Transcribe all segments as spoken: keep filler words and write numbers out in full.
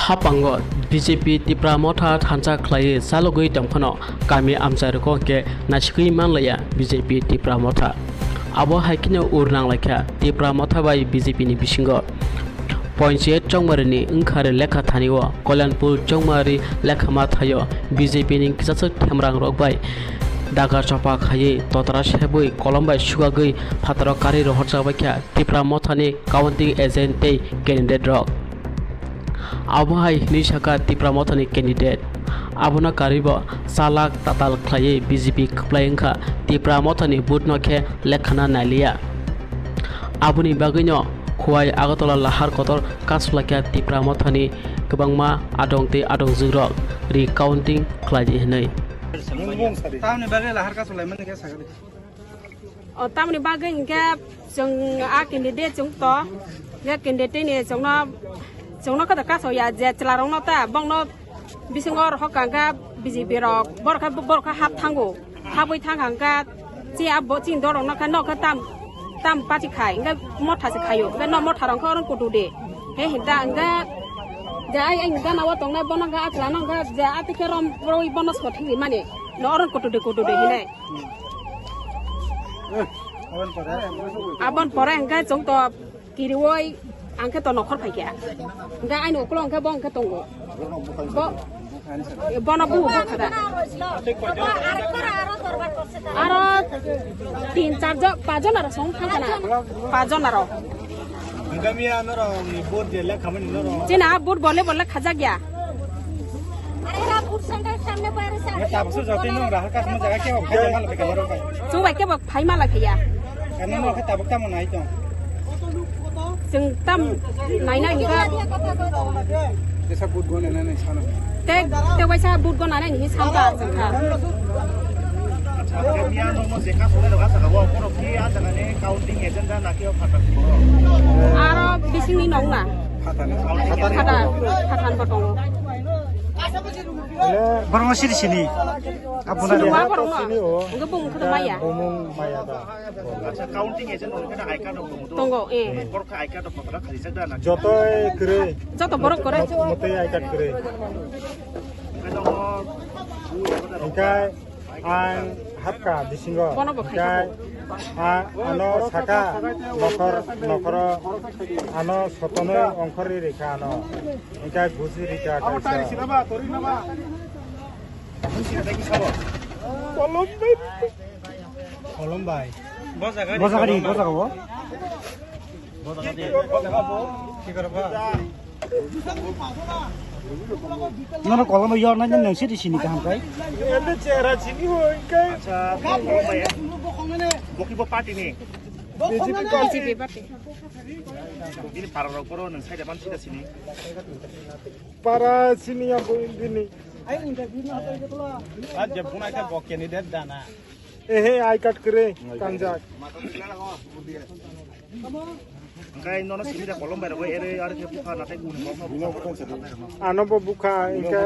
Haphango B J P Tipra Motha thansa khlaiwi chalogwi tongphano kami amchairokno hwnkhe naisigwi manlaiya B J P Tipra Motha. Abo hai kheno ur nanglaikha Tipra Motha bai B J P ni bisingo. Panchayat Chongmarini wngkhare lekha thani o Kalyanpur Chongmari lekhama thaio B J P ni kisasa themrang rok bai daga chopa khaiwi totra sebwi kolom bai sugagwi phataro karwi rohorjak baikha Tipra Mothani counting agent tei candidate rok. Abo hai hwnwi sakha Tipra Mothani candidate. Abono karwibo chalak tatal khlaiwi B J P kwplai wngkha, Tipra Mothani vote no khe lekhana nailiya. Aboni bagwino Khowai Agartala lahar kotor kasulaikha Tipra Mothani kwbangma adong tei adongjwk rok recounting khlaidi hwnwi. Tamni bagwi lahar kasulaimani khe sakha di. O tamni bagwi hwnkhe chwng a candidate chwng to, je candidate ni chwngno, chwngno khe to kasoya je chwla rokno ta bongno bisingo rohor kha hwnkhe B J P rok borok khe, borok khe hap thango, hapwi thang kha hwnkhe chi abo chini dol rokno khe nok khe tam, tam party khai hwnkhe motha se khaio hwnkhe nok motha rok khe oro kutu de he hinta hwnkhe je ai, ai gana o tongnai bono hwnkhe a chwla no hwnkhe je a tikhe rom rwi bono sothik rimani no oro kutu de kutu de hinai. Abon pore hwnkhe chwng to kiriwi ang khe to nokhor phaikha. Hwnkhe aini ukulok hwnkhe bo hwnkhe tongo. Bo, bono bugo bwkha da. Aro tin char jon, pas jon aro song thangkha na. Pas jon aro. Hwnkhe miya norok ni vote je lekha mani norok. Chini a vote bole bole khajak ya. Are ra food center samne bayar sa. Tabuk se jotoi nong raha kasma jaga kebo phai ma lake kamaro bai. Chwng bai kebo phai ma lake ya. Kani no khe tabuk tamo nai tong. Chwng tam nai nai ni kha. Tesa vote go nai nai sana. Te, te waisa vote go nai nai ni sam ka chwng kha. Miya no mo je kasma jaga saka wo, borok ki a jaga ni counting agent da na ki o phatar. Aro bising ni nong na. Phatar, phatar bo tongo. Borokno siri sini. Abuna sini wa borokno. Sini o. Enggak bung kudu maya. Bumung maya da. Acha counting agent no kena I card rok tongo. Tongo, eh. Borok I card rok kotora khali jak da na. Jotoi kwrwi. Joto borok kwrwi. Motoi I card kwrwi. Engkai Ang hapkha bisingo. Bono bo khai hingkhe kha. A, ano saka nokhor, nokhoro ano sotonwi ongkhorwi rikha ano. Hingkhe gusi rikha kaisa. Kolom bai. Kolom bai. Bo jaga ni, bo jaga o. Nono kolom yor na nang sini sini kaham kai. Ende chera sini ho kai. Acha, bo kibo party ni. B J P party. Ini para rok boro nang sai depan sida sini. Para sini ya bo ini. Aja bunai ka bo candidate dana. Ehe, I card kwrwi kanjak. Hingke nono simi da kolom bai rogoi ere ar khe bukha nathai buni bokha bukha. Ano bo bukha, hingke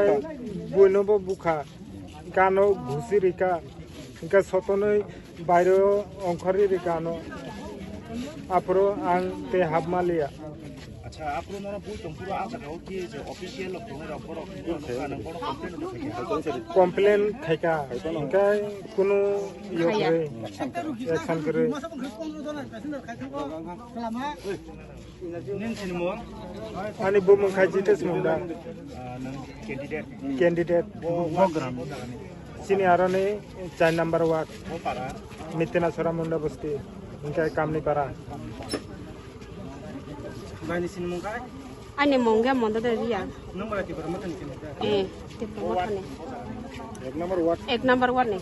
buino bo bukha. Hingke ano ghusi rika. Hingke sotonoi bairo ongkhorwi rika ano. Aphuru ang tei hapmaliya. Acha, aphuru nono bui tong phuru ah jaga o ki je official rok tongnai rok borok nukha nang bono complain rok khaikha. Complain khaikha, hingke kunu yo kwrwi, action kwrwi. Nini sinimung? Ani bumung khai Jitesh Munda. Ah, nang candidate. Candidate. Bo ward ni, bo jaga ni. Sini aroni char number ward. Bo para. Mitina Sora Munda Bosti. Hingke Kamni para. Bai ni sinimung khai? Ani mung khe Mondo de Riya. Nang bai Tipra Motha ni sinimung khai? Eh, Tipra Motha ni. Ek number ward. Ek number ward ni.